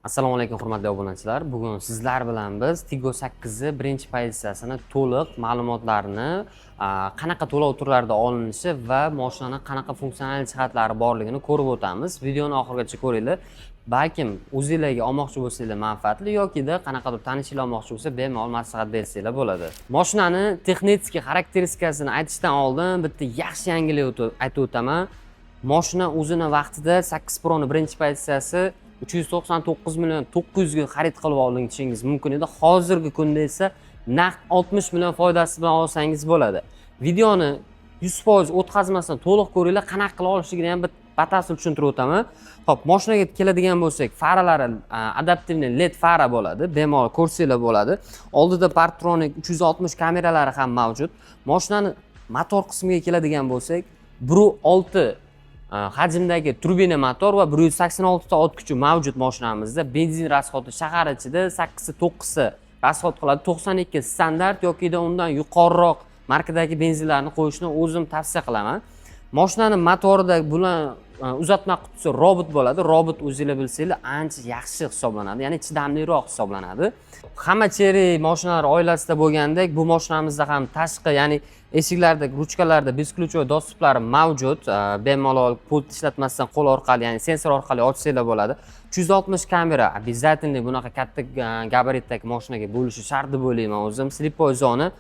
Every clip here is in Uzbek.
Assalomu alaykum, hurmatli obunachilar. Bugun sizlar bilan biz Tiggo 8 ni birinchi pozitsiyasini to'liq ma'lumotlarini, qanaqa to'lov turlarida olinishi va mashinani qanaqa funksional jihatlari borligini ko'rib o'tamiz. Videoni oxirigacha ko'ringlar. Balkim o'zinglarga olmoqchi bo'lsanglar manfaatli yokida qanaqadir tanishinglar olmoqchi bo'lsa, bemalol maslahat bersanglar bo'ladi. Mashinani texnik xarakteristikasini aytishdan oldin bitta yaxshi yangilik aytib o'taman. Moshina o'zini vaqtida 8 Pro'ni birinchi pozitsiyasi 399 million 900 ga xarid qilib olishingiz mumkin edi. Hozirgi kunda esa naqd 60 million foydasi bilan olsangiz bo'ladi. Videoni 100% o'tkazmasdan to'liq ko'ringlar, qanaqa qilib olishligini ham bir batafsil tushuntirib o'taman. Xo'p, mashinaga keladigan bo'lsak, faralari адаптивный LED fara bo'ladi, bemalol ko'rsanglar bo'ladi. Oldida Parktronic 360 kameralari ham mavjud. Mashinani motor qismiga keladigan bo'lsak, 1.6 hajmdagi turbina motor va 186 ta ot kuchi mavjud mashinamizda. Benzin расход i shahar ichida 8 9 расход qiladi. 92 standart yokida undan yuqoriroq markadagi benzinlarni qo'yishni o'zim tavsiya qilaman. Mashinani motorida bular uzatma qutisi robot bo'ladi. Robot, o'zinglar bilsanglar, ancha yaxshi hisoblanadi, ya'ni chidamliroq hisoblanadi. Hamma Chery mashinalar oilasida bo'lgandek, bu mashinamizda ham tashqi, ya'ni eshiklarda ruchkalarda бесключевой доступ lari mavjud. Bemalol pult ishlatmasdan qo'l orqali, ya'ni sensor orqali ochsanglar bo'ladi. 360 kamera обязательный bunaqa katta gabaritdagi mashinaga bo'lishi shart deb o'ylayman o'zim. Слепой zona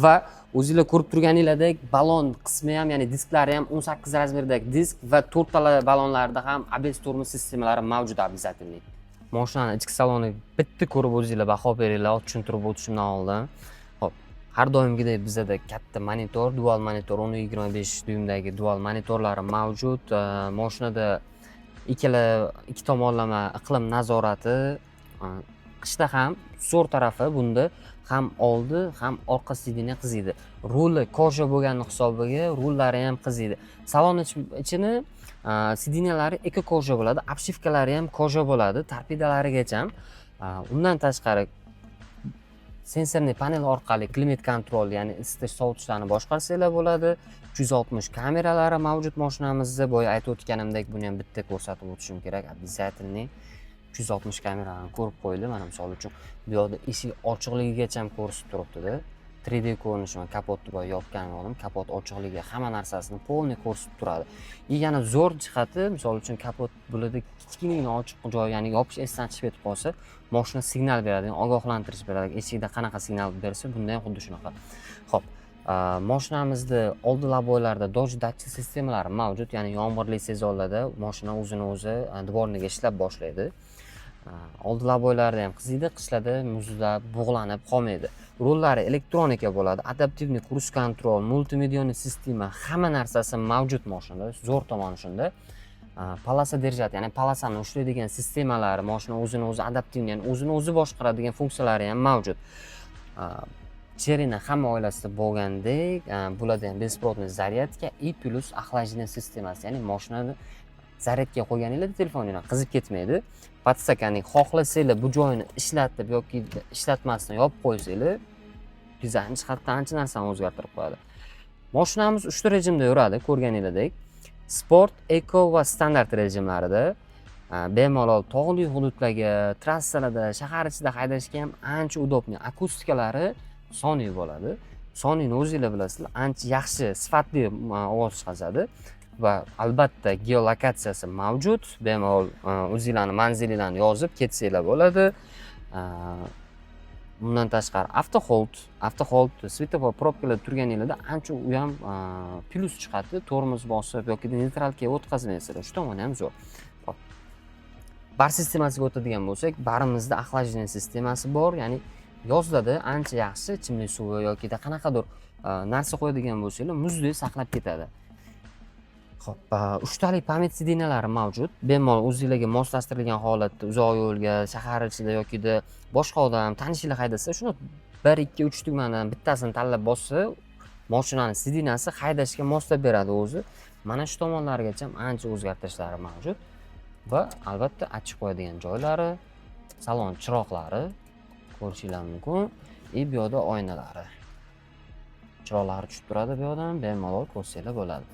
va o'zinglar ko'rib turganinglardek, balon qismi ham, ya'ni disklari ham 18 razmerdagi disk va to'rttala balonlarda ham ABS tormoz sistemalari mavjud обязательный. Mashinani ichki saloni bitta ko'rib o'zinglar baho beringlar, tushuntirib o'tishimdan oldin. Ho'p, har doimgidek bizada katta monitor, dual monitor, 10,25 dyuymdagi dual monitorlari mavjud. Mashinada ikkala ikki tomonlama iqlim nazorati, qishda ham zo'r tarafi bunda ham oldi, ham orqa сиденье qiziydi. Ruli кожа bo'lgani hisobiga rullari ham qiziydi. Salon ichini сиденья lari эко кожа bo'ladi, обшивка lari ham кожа bo'ladi, torpedalarigacha. Undan tashqari сенсорный panel orqali климат-контроль, ya'ni isitish, sovutishlarni boshqarsanglar bo'ladi. 360 kameralari mavjud mashinamizda. Boya aytib o'tganimdek, buni ham bitta ko'rsatib o'tishim kerak обязательный. 360 kamerani ko'rib qo'ydi. Mana, misol uchun, bu yoqda eshik ochiqligigacha ham ko'rsatib turibdida. 3D ko'rinishi, mana kapotni boya yopgan edim, kapot ochiqligi, hamma narsasini полный ko'rsatib turadi. И yana zo'r jihati, misol uchun, kapot bularda kichkinagina ochiq joyi, ya'ni yopish esdan chiqib ketib qolsa, moshina signal beradi, ya'ni ogohlantirish beradi. Eshikda qanaqa signal bersa, bunda ham xuddi shunaqa. Ho'p, moshinamizni oldi лобовой larda дождь датчик sistemalari mavjud, ya'ni yomg'irli sezonlarda moshina o'zini o'zi дворник ga ishlab boshlaydi. Oldi лобовой larda ham qiziydi, qishlarda muzlab, bug'lanib qolmaydi. Rullari elektronika bo'ladi, адаптивный круиз-контроль, мультимедийный sistema, hamma narsasi mavjud moshinada. Zo'r tomoni shunda. Полоса держать, ya'ni полоса ni ushlaydigan sistemalari, moshina o'zini o'zi адаптивный, ya'ni o'zini o'zi boshqaradigan funksiyalari ham mavjud. Cheryni hamma oilasida bo'lgandek, bularda ham беспроводный зарядка и плюс охлаждение sistemasi, ya'ni moshinani zaryadga qo'yganinglarda telefoninglar qizib ketmaydi. Подстаканник, xohlasanglar bu joyini ishlatib yoki ishlatmasdan yopib qo'ysanglar, dizayn jihatdan ancha narsani o'zgartirib qo'yadi. Moshinamiz uchta rejimda yuradi, ko'rganinglardek: sport, eko va standart rejimlarida. Bemalol tog'li hududlarga, trassalarda, shahar ichida haydashga ham ancha удобный. Akustikalari Sony bo'ladi. Sonyni o'zinglar bilasizlar, ancha yaxshi, sifatli ovoz chiqazadi va albatta geolokatsiyasi mavjud. Bemalol o'zinglarni manzilinglarni yozib ketsanglar bo'ladi. Undan tashqari авто hold, авто hold svetofor, пробка larda turganinglarda ancha u ham plyus chiqadi. Tormoz bosib yoki neytralga o'tkazmaysizlar, shu tomoni ham zo'r. Hop. Bar sistemasiga o'tadigan bo'lsak, barimizda охлаждение sistemasi bor, ya'ni yozlarda ancha yaxshi, ichimlik suvi yokida qanaqadir narsa qo'yadigan bo'lsanglar, muzdek saqlab ketadi. Ho'p, uchtalik память сиденья lari mavjud. Bemalol o'zinglarga moslashtirilgan holatda uzoq yo'lga, shahar ichida yokida boshqa odam, tanishinglar haydasa, shuni bir, ikki, uch tugmadan bittasini tanlab bossa, moshinani сиденья si haydashga moslab beradi o'zi. Mana shu tomonlarigacha ham ancha o'zgartirishlari mavjud va albatta achib qo'yadigan joylari, salon chiroqlari ko'rishinglar mumkin. И bu yoqda oynalari, chiroqlari tushib turadi bu yoqdan, bemalol ko'rsanglar bo'ladi.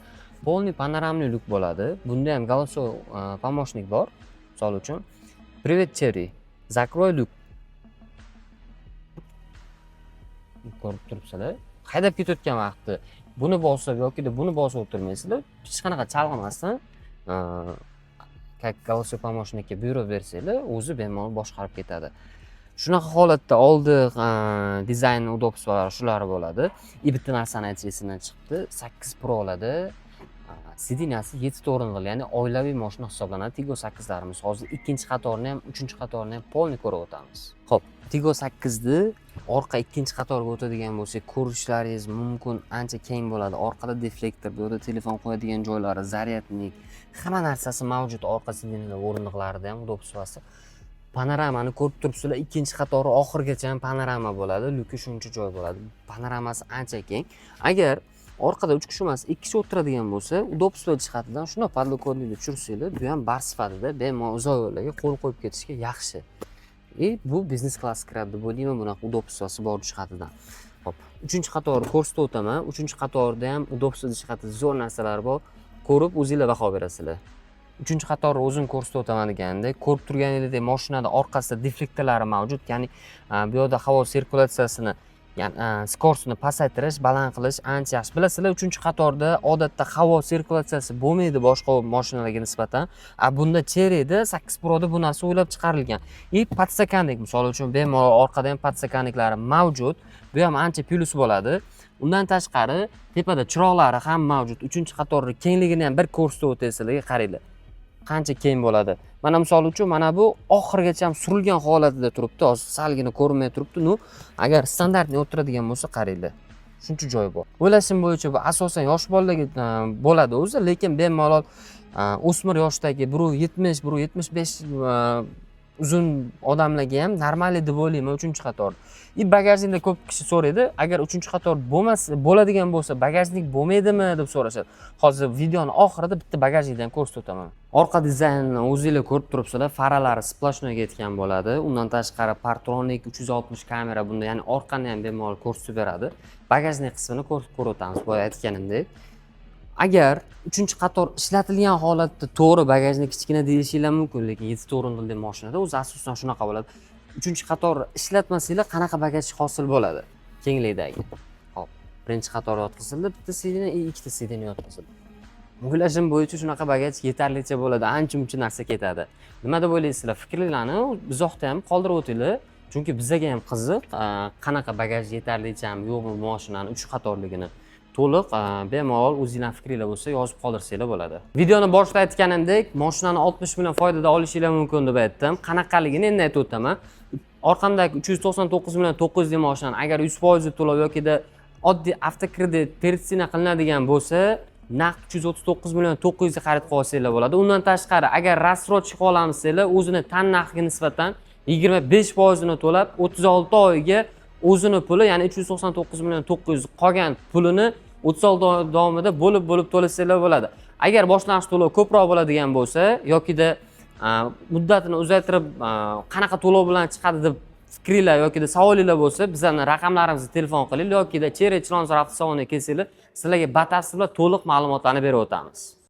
Полный панорамный люк bo'ladi. Bunda ham голосовой помощник bor. Misol uchun, "Привет, Chery". Закрой люк. Ko'rib turibsizlar, haydab ketayotgan vaqtda buni bosib yokida buni bosib o'tirmaysizlar, hech qanaqa chalg'imasdan, как голосовой помощник ka buyruq bersanglar, o'zi bemalol boshqarib ketadi. Shunaqa holatda oldi dizayn удобство lari shular bo'ladi. И bitta narsani aytish esimdan chiqibdi: 8 Prolarda сиденья si yettita o'rindiqli, ya'ni oilaviy moshina hisoblanadi Tiggo 8larimiz. Hozir ikkinchi qatorni ham, uchinchi qatorni ham полный ko'rib o'tamiz. Ho'p, Tiggo 8ni orqa ikkinchi qatorga o'tadigan bo'lsak, ko'rishlaringiz mumkin, ancha keng bo'ladi. Orqada deflektor, bu yerda telefon qo'yadigan joylari, зарядник, hamma narsasi mavjud. Orqa сиденья lar, o'rindiqlarida ham удобство si. Panoramani ko'rib turibsizlar, ikkinchi qatori oxirigacha ham panorama bo'ladi, lyuki shuncha joy bo'ladi, panoramasi ancha keng. Agar orqada uch kishi emas, ikki kishi o'tiradigan bo'lsa, удобство jihatidan shundoq подлокотник ni tushirsanglar, bu ham bar sifatida bemalol uzoq yo'llarga qo'l qo'yib ketishga yaxshi. И bu biznes klassga kiradi deb o'ylayman, bunaqa удобство si bor jihatidan. Ho'p, uchinchi qatorni ko'rsatib o'taman. Uchinchi qatorda ham удобство jihatida zo'r narsalar bor, ko'rib o'zinglar baho berasizlar. Uchinchi qatorni o'zim ko'rsatib o'taman deganda, ko'rib turganingizdek, mashinada orqasida deflektorlari mavjud, ya'ni bu yoqda havo sirkulyatsiyasini, ya'ni скорость ini pasaytirish, baland qilish ancha yaxshi. Bilasizlar, uchinchi qatorda odatda havo sirkulyatsiyasi bo'lmaydi boshqa mashinalarga nisbatan, a bunda Cheryda, 8 Proda bu narsa o'ylab chiqarilgan. И подстаканник, misol uchun, bemalol orqada ham подстаканник lari mavjud, bu ham ancha plyus bo'ladi. Undan tashqari, tepada chiroqlari ham mavjud. Uchinchi qatorni kengligini ham bir ko'rsatib o'tay sizlarga, qaranglar, qancha keng bo'ladi. Mana, misol uchun, mana bu oxirigacha ham surilgan holatida turibdi, hozir salgina ko'rinmay turibdi. Ну, agar стандартный o'tiradigan bo'lsa, qaranglar, shuncha joy bor. O'ylashim bo'yicha, bu asosan yosh bolalarga bo'ladi o'zi, lekin bemalol o'smir yoshdagi 1,70, 1,75 uzun odamlarga ham нормальный deb o'ylayman uchinchi qator. И bagajnikda ko'p kishi so'raydi, agar uchinchi qator bo'lmasa, bo'ladigan bo'lsa, bagajnik bo'lmaydimi deb so'rashadi. Hozir videoni oxirida bitta bagajnikni ham ko'rsatib o'taman. Orqa dizaynini o'zinglar ko'rib turibsizlar, faralari сплошной ketgan bo'ladi. Undan tashqari, Parktronic, 360 kamera bunda, ya'ni orqani ham bemalol ko'rsatib beradi. Bagajnik qismini ko'rib o'tamiz. Boya aytganimdek, agar uchinchi qator ishlatilgan holatda, to'g'ri, bagajnik kichkina deyishinglar mumkin, lekin yettita o'rindiqli mashinada o'zi asosan shunaqa bo'ladi. Uchinchi qator ishlatmasanglar, qanaqa bagaj hosil bo'ladi kenglikdagi? Hop, birinchi qator yotqizildi, bitta сиденье и ikkita сиденье yotqizildi. O'ylashim bo'yicha, shunaqa bagaj yetarlicha bo'ladi, ancha muncha narsa ketadi. Nima deb o'ylaysizlar? Fikrlarni izohda ham qoldirib o'tinglar, chunki bizaga ham qiziq, qanaqa bagaj yetarlichami, yo'qmi bu mashinani uch qatorligini to'liq bemalol o'zinglarni fikringlar bo'lsa, yozib qoldirsanglar bo'ladi. Videoni boshida aytganimdek, mashinani 60 million foydada olishinglar mumkin deb aytdim. Qanaqaligini endi aytib o'taman. Orqamdagi 399 million 900 ming mashinani agar 100% to'lov yokida oddiy avtokredit перецена qilinadigan bo'lsa, naqd 339 million 900 ga xarid qilib olsanglar bo'ladi. Undan tashqari, agar рассрочка qilib olamiz desanglar, o'zini tan narxiga nisbatan 25%ini to'lab, 36 oyga o'zini puli, ya'ni 399 million 900 qolgan pulini 36 oy davomida bo'lib bo'lib to'lasanglar bo'ladi. Agar boshlang'ich to'lov ko'proq bo'ladigan bo'lsa yokida muddatini uzaytirib, qanaqa to'lov bilan chiqadi deb fikringlar yokida savolinglar bo'lsa, bizlarni raqamlarimizga telefon qilinglar yokida Chery Chilonzor avtosaloniga kelsanglar, sizlarga batafsil to'liq ma'lumotlarni berib o'tamiz.